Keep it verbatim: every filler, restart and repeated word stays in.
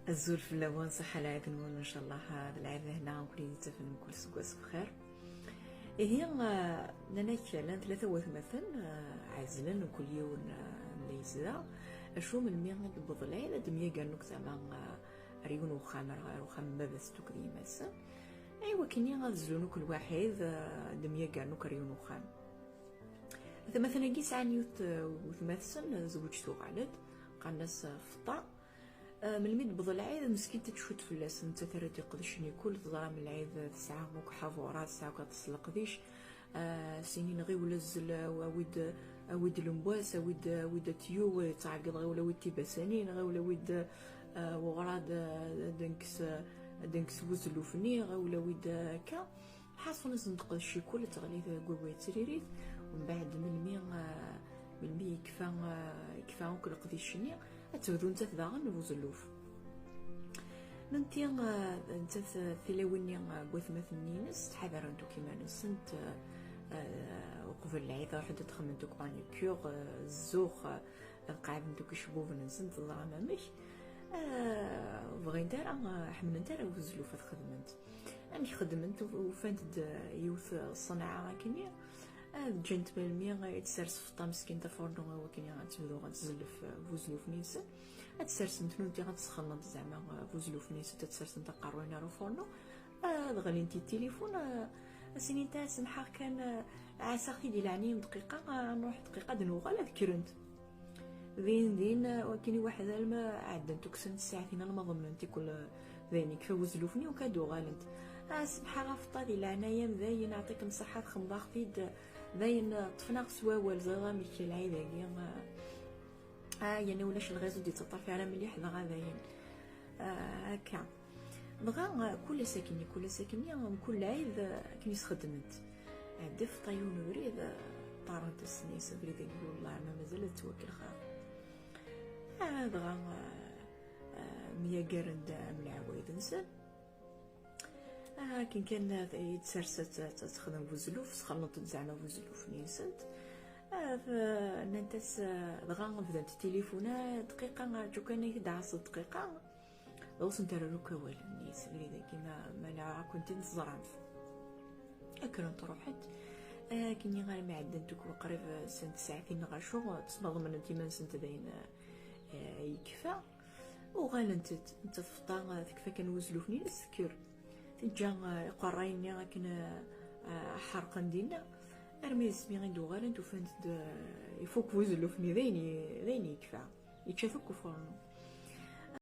Azul fell-awen, ṣaḥḥa lɛid-nwen, ncallah d lɛid lehna, nekkni nettafen mkul seggas bxir. Ihi, ah, nnan-ak llan tlata watmaten, ah, ɛezlen mkul yiwen, ah, anda yezdeɣ. Acu melmi i d-yewweḍ lɛid, ad d-myagaren akk zeɛma, ah, ar yiwen uxxam, ar, ar uxxam n baba-tsen akked yemma-tsen. Aywa, akkenni ad zlun akk lwaḥid, ah, ad d-myagaren akk ar yiwen uxxam. Atmaten-agi sɛan yiwet, ah, wetma-tsen, ah, tezweǧ tuɣal-d, qqaren-as, ah, Feṭṭa. Ah, melmi d-tewweḍ lɛid, meskint ad tcud fell-as, nettat ara d-iqedcen ikul, teẓram lɛid tesɛa akk ḥaḍurat, tesɛa akk aṭas n leqdic. Ah, sinin ɣiwel azzel, awi-d, awi-d lemwas, awi-d, awi-d atyuw, yettɛeggiḍ, ɣiwel awi-d tibasanin, ɣiwel awi-d, ah, weɣrad, ah, ad d-nekkes, ah, ad d-nekkes wuzelluf-nni, ɣiwel awi-d, ah, akka. Lḥaṣun, ad sen-teqdec ccikul, ad teɣli deg wawal d tririt, mbeɛd melmi, ah, melmi yekfa, ah, yekfa akk leqdic-nni, ad tebdu nettat daɣen buzelluf. Nenti, ah, nettat, ah, tilawin-nni, ah, n watmaten-nni-ines, ttḥadarent akk iman-nsent, ah, ah, uqbel lɛid, ruḥent ad xedment akk manucure, ah, zzux, ah, ad qeɛdent akk icebbuben-nsent, teẓram amek. Ah, ur bɣint ara, ah, ḥemmlent ara buzelluf ad xedment. Amek xedment? U-, ufant-d, ah, yiwet, ah, ṣṣenɛa akkenni. Ad ǧǧent melmi i d-tessers Feṭṭa meskint afurnu i wakken ad tebdu ad tezlef, ah, buzelluf-nni-nsen. Ad tt-sersent nunti, ad tt-sxelnent zeɛma, ah, buzelluf-nni-nsent, ad tt-sersent aqerruy-nni ar ufurnu. Ad ɣlint i tilifun, ah, ad s-inint: "Ah, semḥeɣ kan, ah, ɛasaɣ-t-id di leɛnaya-m dqiqa, ah, nruḥ dqiqa ad nuɣal", ad kkrent. Din din, ah, wakken i waḥed alma ɛeddant ukksent ssaɛtin alma ḍemnent ikul, ah, d ayen yekfa wuzelluf-nni, uka ad uɣalent. "Ah, semḥeɣ a Feṭṭa di leɛnaya-m, dayen, aɛṭik-m ṣṣeḥḥa, texdmeḍ-aɣ-t-id, dayen, ah, ṭṭfen-aɣ s wawal, ẓriɣ amek lɛid-agi, ah, ah, yerna ulac lɣiz ur d-yettaṭṭaf ara mliḥ, dɣa dayen." Ah, akka. Dɣa, ah, kul ass akkenni, kul ass akkenni, mkul lɛid, ah, akken i s-xeddment. Ɛeddi Feṭṭa yiwen ubrid, ah, ṭṭarent-as, tenna-yas: "Abrid-agi wellah ma mazal ad ttwakelxeɣ." Ah, dɣa, ah, ah, myagaren-d am leɛwayed-nsen. Ah, akken kan, ah, i d-ters ad, ad, ad texdem buzelluf, sxelnent-d zeɛma buzelluf-nni-nsent. Ah, f-, nnant-as, ah, dɣa bdant tilifuna: "Dqiqa, rǧu kan, ad k-d-ɛasseḍ dqiqa." Ur sent-rru akk awal-nni s abrid-agi, ma, ma neɛra-kent-id teẓramt. Akkrent ruḥent. Akken armi ɛeddant akk qrib sent ssaɛtin neɣ acu, ttmaḍemnent iman-nsent d ayen, eh, yekfa. Uɣalent-d, nettat Feṭṭa, eh, tekfa kan wuzelluf-nni, tekker. Teǧǧa, eh, iqerray-nni akken, eh, eh, ḥerqen dinna. Armi d asmi i d-uɣalent, ufant-d, eh, ifuk wuzelluf-nni, d ayen i, d ayen yekfa. Yečča-t akk ufurnu.